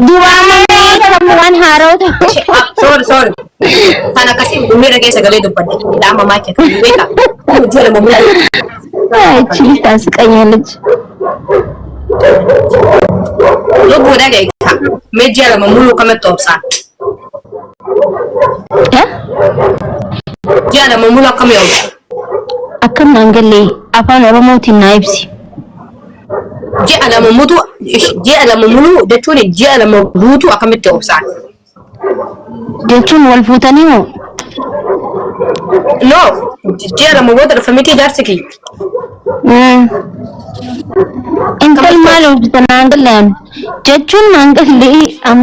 Duwwaa malee kan waan haaroo ta'u. Sorry, sorry. Kan akkasii miira keessa galee dubbadhe. Hidhaa maakii akka beekaa. Ji'a lama muluu. እቺ ልጅ ታስቀኛለች። Lubbuu dhageessa. Mee ji'a lama muluu kamatti obsaan. እ? Ji'a lama muluu akkamii obsa? Akkam naan galle afaan Oromootiin naa ibsi. Ji'a lama mutu ji'a lama muluu jechuun ji'a lama guutuu akkamitti obsaan? Jechuun wal fuutanii moo? No, ji'a lama booda dhufa miti jaarsi kiyya. Intal maal hojjeta naan galle ani. Jechuun naan galle I'm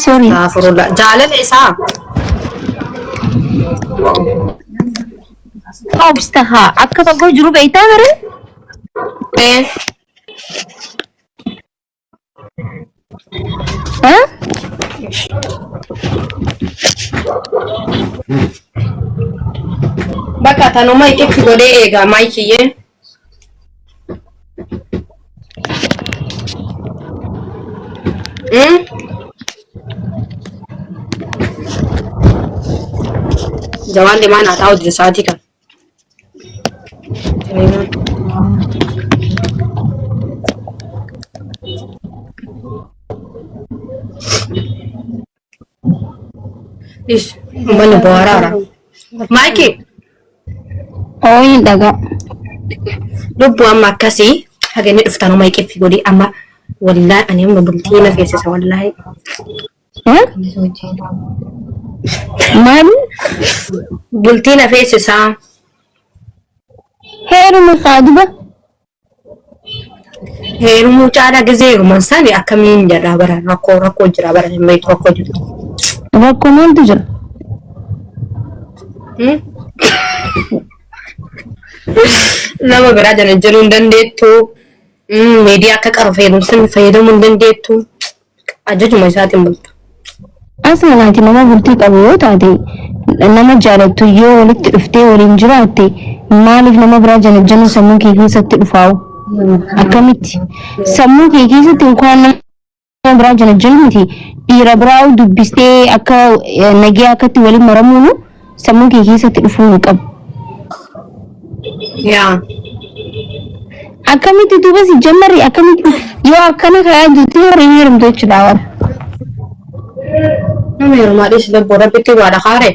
sorry. Astaghfirullah. Jaalala isaa. Obsta haa akka fagoo jiru beektaa bare? Eh, Eh? Bakka tanuma itti godhee eegaa maayikiyyee. Hmm? Jawaan deemaa naa taa'u jira sa'aatii kana. Ish, uummanni bohaaraara. Maayikii, Ooyin dhagaa. lubbuu amma akkasii haga inni dhuftan uma iqiffi godhii amma wallaahi ani amma bultii na feesisa wallaahi. Eh? Maali? Bultii na feesisaa. Heeruma kaa duba. Heerumuu caalaa gizee heeruman sani akkamiin jedhaa bara rakkoo rakkoo jira bara hin beektu rakkoo jirtu. Rakkoo maaltu jira? Hmm? Nama biraa jala jiruu hin dandeettu. Miidiyaa akka qaru fayyadamsan fayyadamuu hin dandeettu. Ajajuma isaatiin bulta. Asuma naati nama bultii qabu yoo taate nama jaalattu yoo walitti dhuftee waliin jiraatte maaliif nama biraa janajjanuu sammuu kee keessatti dhufaa'u? Akkamitti? Sammuu kee keessatti inkwaan nama biraa janajjanuu miti dhiira biraa dubbistee akka nagee akkatti waliin maramuunu sammuu kee keessatti dhufuu hin qabu. Yaa. Akkamitti duuba si jammarri akkamitti yoo akkana kayaa jirti warri hin heerumtu jechuudha warra. Nama heerumaa dhiisi lubbuu rabbitti waa dhaqaare.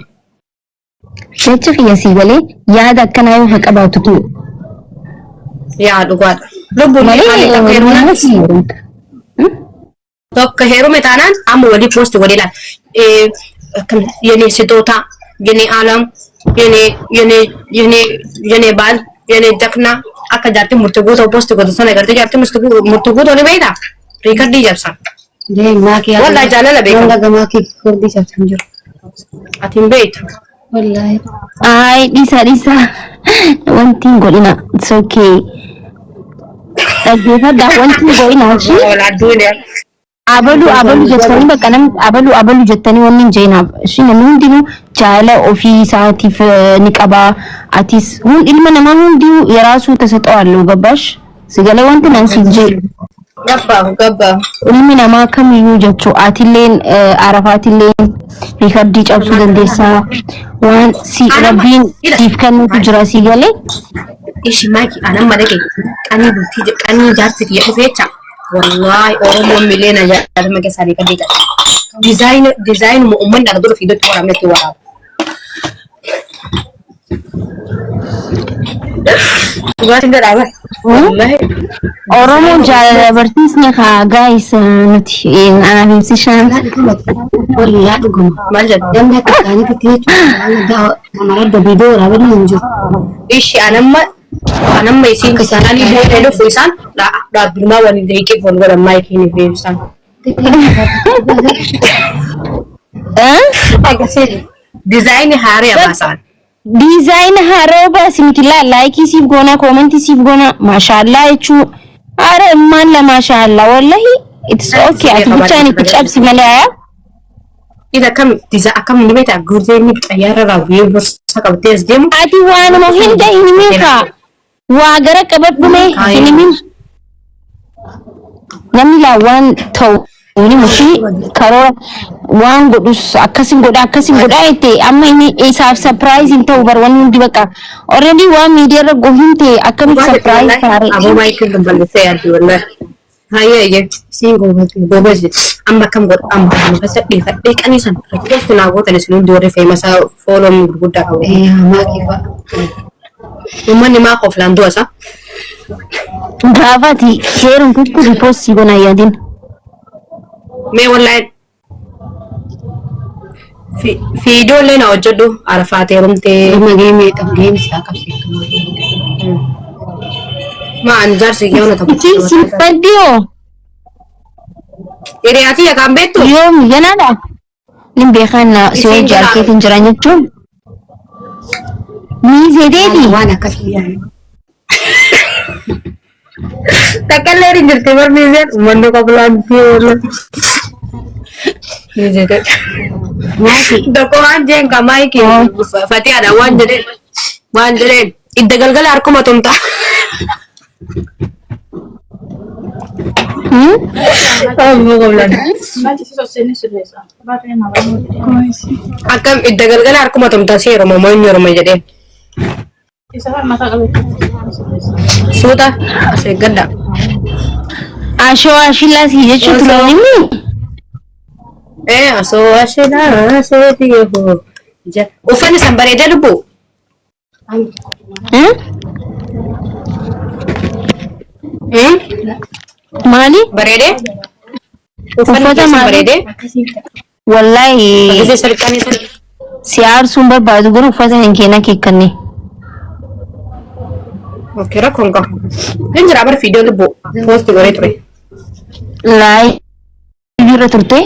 Jecha kiyya sii galee yaada akkanaa yoo haa qabaatu ta'e. Yaa dhugaadha. Lubbuun Malee haalli takka heerumnaan nama si heerumta. Tokko heerume taanaan amma walii post godhee laala. Akkam የኔ ስጦታ የኔ ዓለም የኔ የኔ የኔ የኔ ባል የኔ ጀግና akka jaartii murtii guutoo post godhu sana gartee jaartii murtii guutoo ni beektaa? Riikardii jabsan. Maakii Wallahi jaalala beekama. Wanta maakii riikardii cabsan jiru. Ati hin beektu. Wallahi. Ay dhiisa dhiisa wanti hin godhina it's okay. Dhaggeeffadhaa wanti hin godhina ishee. Wal adduun Abaluu abaluu jettanii bakka namni abaluu abaluu jettanii wanni hin jeenaaf ishee namni hundinuu jaalala ofii isaatiif ni qaba. Atis hun ilma namaa hundinuu የራሱ ተሰጥኦ አለው ገባሽ? ሲገለ wanti nan si jee Gabbaahu gabbaahu. ilmi namaa kamiyyuu jechuu atilleen arafaatilleen riikardii cabsuu dandeessaa waan si rabbiin siif kennutu jira si galee Ishi maaki anan madake qanii bultii qanii jaarsi kiyya dhufee jecha wallahi Oromoon miliyoona 60 keessaa riikardii qabdi. Dizaayinii dizaayinuma uummanni akka dura fiidotti waraabnetti waraaba. Dhugaatiin godhaa bara. Wallahi. Oromoon jaalala barsiisni kaa gaayis nuti anaaf ibsishaan Wallahi dhuguma. Maal jedhu? Namni akka isaaniitti jechuudha. Nama adda viidiyoo waraabanii hin jiru. Ishi anamma anamma isiin qanii booda dhufu isaan dhaabbilumaa waliin daqiiqee wal godhan maayikiin fi ibsaan. Akkasii dizaayinii haaraa baasaan. Diizaayina haaraa baasi miti laa laayikii siif goona koomentii siif goona maashaallaa jechuu haara immaan la maashaallaa wallahi it's okay ati bichaan itti cabsi malee ayaa. Ila akkam dizaa akkam ni beektaa guutee inni xayyaara irraa bu'ee borsa qabatee as deemu. Ati waanuma hunda hin himin kaa waa gara qabadhu mee hin himin. Namni laa waan ta'u ni mushi karoora waan godhus akkasin godha akkasin godha jette amma inni isaaf surprise hin ta'u bar wanni hundi bakka already waan miidiyaa irra gohin ta'e akkamitti surprise taare. Aboo maayikiin kun balleessee yaaddi wallahi. Hayyee hayyee siin goobaz goobaz amma akkam godha amma amma keessa dhiifadhee qanii san request naa gootan isin hundi warri feemasaa fooloon gurguddaa qabu. Maakii fa'a. Uummanni maa koflaan du'a isaa? Gaafa ati heerumtutti ripost sii gona yaadin. Mee wallahi fiidiyoollee na hojjedhu Arafaat heerumtee. Dhimma geemii ta'u geemii isaa qabsiiftu. Maa ani jaarsi kee hona ta'u. Isin simbadiyoo Hiriyaatii yakaan beektu? yoom ganaadha? Nin beekan na si Isiin wajji jira. arkeetiin jiran jechuun. Miizee Waan akkasii yaadu. Takkallee hin jirti bar miizeen uummanni qoblaan fi Miizee Maakii. Tokko waan jeen ka maayikii fatihaadha waan jedheen waan jedheen idda galgala harkuma tumta. Akkam idda galgala harkuma tumta si heeruma moo hin heeruma jedheen. Suuta as eeggadha. Ashoo ashillaa si jechuun turan inni. Ee asoo ashilaa asoo dhiyeehoo. Uffanni san bareedee lubbuu. Maali? Bareedee? Uffanni Uffata keessan maali? bareedee? Wallaahi Gisee salqanii san. si aarsuun barbaadu garuu uffata hin keenya keekkanne. Okay, rakkoon hin qabu. Hin jira bar fiidiyoo lubbuu poosti godhee ture. Laayivii irra turte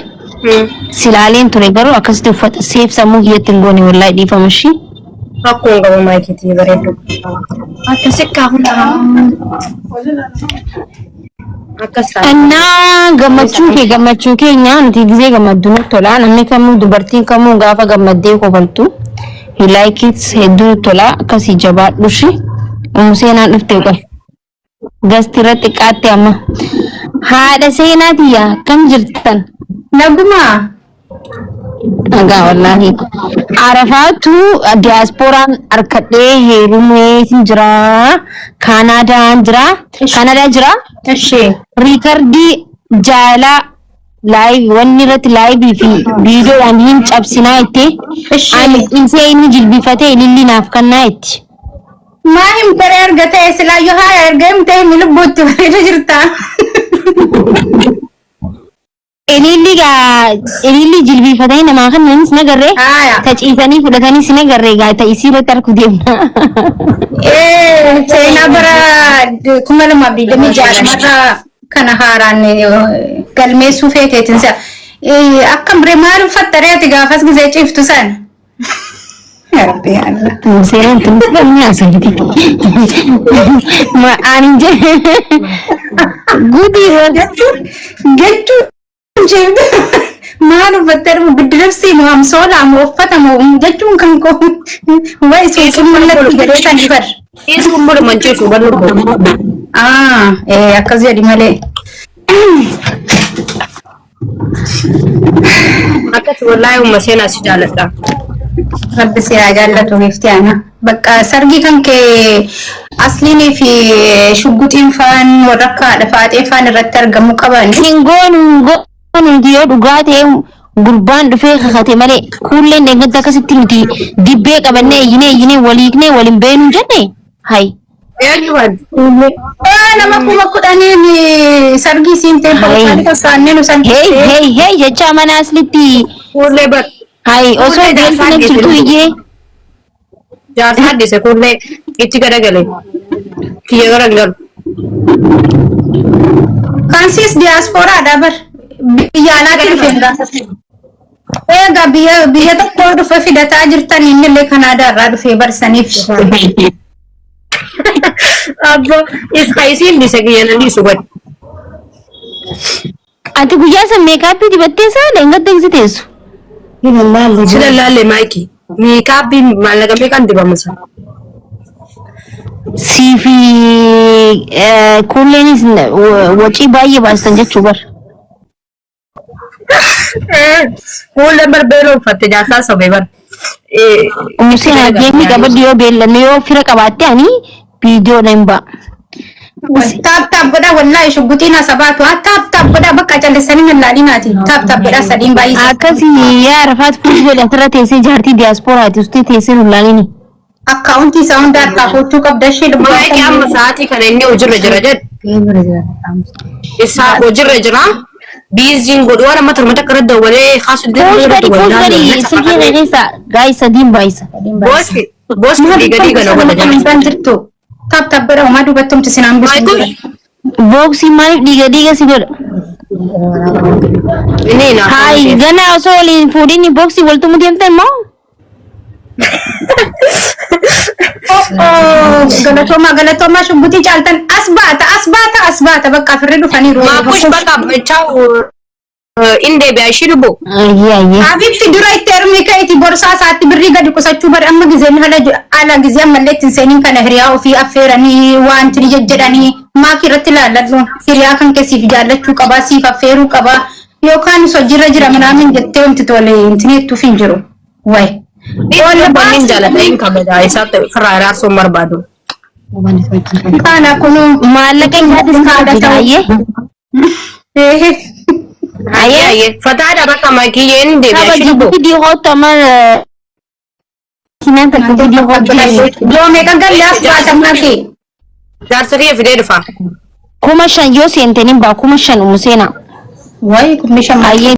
silaaleen ture garuu akkasitti uffata seef sammuu kiyyatti hin goone wallaahi dhiifama ishii. Rakkoon hin qabu maayikiitii bareeddu. Akkas kaafuu Akkas ta'a. Innaa gammachuu kee gammachuu keenya nuti gisee gammaddu nutti tola namni kamuu dubartiin kamuu gaafa gammaddee kofaltu he like it hedduu nutti tola akkasii jabaadhu shi umu seenaan dhufte qoy gasti irra xiqqaatte amma haadha seenaa tiyya akkam jirtan Nagumaa. Dhagaa wallaahi. Arafaatu diyaaspooraan harkadhee heerumee jira. Kaanaadaan jira. Kaanaadaa jira. Ishee. Riikardii jaalaa laayiv wanni irratti laayivii fi viidiyoodhaan hin cabsinaa itti. Ani dhiisee inni jilbifatee ililli naaf kannaa itti. Maa himtaree argatee silaayyoo haaya erga himtee himi lubbuutti bareeda jirta. Ililli gaa ililli jilbifatanii namaa kennanis nagarree. Haaya. Ta ciisanii fudhatanis nagarree gaa ta isii irratti harku deemna. Ee seenaa bara 2026 lamarraa kana haaraan galmeessuu feeteetin si'a. Akkam ree maal uffattaree ati gaafas gisee ciiftu sana? Yaa Rabbi yaa Allah. Seenaan tun ni haasofti. Ma ani jedhe gudii wal Jechuun jechuun ciiftu maal uffattee dhufu biddilibsii moo amsoolaa moo uffata moo jechuun kan koo wayi sun mul'atti jedhee kan bar. Ciisuun mul'uma hin ciisu bar lubbuu. Ah, akkas jedhi malee. Akkas wallaahi umma seenaa si jaaladha. Rabbi si haa jaallatu giifti ana. Bakka sargii kan kee asliinii fi shugguxiin faan warra akka haadha faaxee faan irratti argamuu qaban. Hin goonu hin goonu nuti yoo dhugaa ta'e gurbaan dhufee kakate malee kuulleen dheengadda akkasitti nuti dibbee qabannee iyyinee iyyinee waliiknee waliin beenu jenne hay. Eenyumaan? Nama 10,000n sargii siin ta'e Hai. kan nu san. Hey hey hey jecha mana aslitti Kuullee bar. hay osoo Kuullee deemtu jaarsaa jirtu geesse. iyyee Jaarsaa dhise kuullee itti garagale. Kiyya garagalu. Kansiis diyaaspooraadha bar. Biyya alaatti dhufe. Egaa biyya biyya tokko dhufe fidataa jirtan innillee Kanaadaa irraa dhufee barsaniif. Abbo isa isiin dhise kiyya nan dhiisu godhe. Ati guyyaa san meekaappii dibattee isaa dheengadda ibsi teessu. Sila laalle maayikii. Meekaappiin maallaqa meeqaan dibama sana? Sii fi kuulleenis wacii baay'ee baastan jechuu bar. Kuulleen bar beeloo uffatte jaarsaa sobee bar. Museen argeemni qabaddu yoo beellanne yoo fira qabaatte ani viidiyoodha hin ba'a. Taap taap godhaa wallaahi shugguxiin as baatu haa taap taap godhaa bakka callisanii hin laalinaati. Taap taap godhaa sadiin baay'isa. Akkasii yaa Arafaat fuudhi godhe asirra teessee jaartii diyaaspooraati ustee teessee nu laalini. Akkaawuntii isaa hunda harkaa fuuchuu qabda ishee lubbuu Maayiki amma sa'aatii kana inni hojiirra jira jedhu. Isaa hojiirra jira. Biiziin godhu waan amma torba takka irratti dawwalee kaasu Puus gadi puus gadi silkii kee keessa gaayis sadiin baay'isa. Boosi boosi dhiiga dhiiga na godha jala. Kan jirtu taap taap godhaa homaa duubattumti sinaan Maayikuun bisu. Booksii maaliif dhiiga dhiiga si godha? inni naaf Hayi ganaa osoo waliin fuudhini booksii waltumuu deemtan moo? Galatoomaa galatoomaa shuggutii caaltan as baata as baata as baata bakka afirri dhufaniiru. Maakush bakka chaawu in deebi'a ishii lubbu. Ayyee ayyee. Abibti dura itti heerumni ka'eeti borsaa isaatti birrii gadi qusachuu bari amma gizeen haala ala gizee ammallee ittiin seeniin kana hiriyaa ofii affeeranii wanti ni jejjedhanii maakii irratti ilaalladhu hiriyaa kan keessiif jaallachuu qabaa siif affeeruu qabaa yookaan hojiirra jira minaamin jettee wanti tole intini ittuuf hin jiru. Wayi. Wanni jaalladha hin kabaja isaatti firraa iraarsuun barbaadu. Kana kunuu Maallaqa isaatis haadha kabaja ta'u. ayyee. Ayyee ayyee fataadha bakka maakiyyee in deebi'a ishii Kabaji lubbu. fidii hoottu amma sinaan takka fidii hoottu. Yoo meeqa galle as baata maakii. Jaarsa kiyya fidee dhufa. 5,000 yoo seentaniin baa 5,000 umu seenaa. Wayi kun bishaan Ayyee.